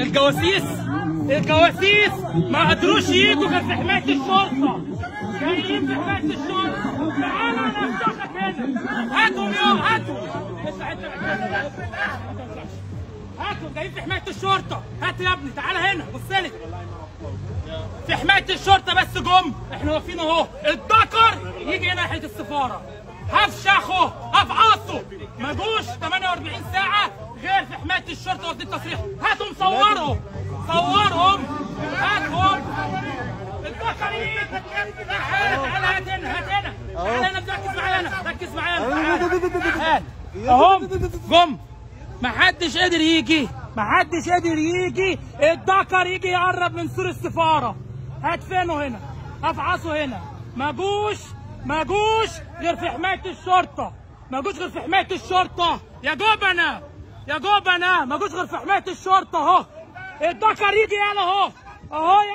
الجواسيس، الجواسيس ما قدروش يجوا غير في حماية الشرطة، جايين في حماية الشرطة. تعالى انا هفتحك هنا، هاتهم يا هاتهم، هاتهم جايين في حماية الشرطة. هات يا ابني تعالى هنا بص لي، في حماية الشرطة بس جم، احنا واقفين اهو. الدكر يجي هنا ناحية السفارة، هفشخه هفعصه، ما جوش 48 ساعة غير في حماية الشرطة واخدين تصريح. هاتهم صورهم، صورهم، هاتهم. الدكر يجي، تعالى تعالى، هات هنا، هات هنا، تعالى هنا، ركز معانا، ركز معانا. اهم جم، محدش قدر يجي، محدش قدر يجي. الدكر يجي يقرب من سور السفارة، هدفنه هنا، هفعصه هنا. ما جوش، ما جوش غير في حماية الشرطة، ما جوش غير في حماية الشرطة يا جبنة، يا جبنة، ما جوش غير في حماية الشرطة اهو. الدكر يجي يلا اهو، اهو يلا.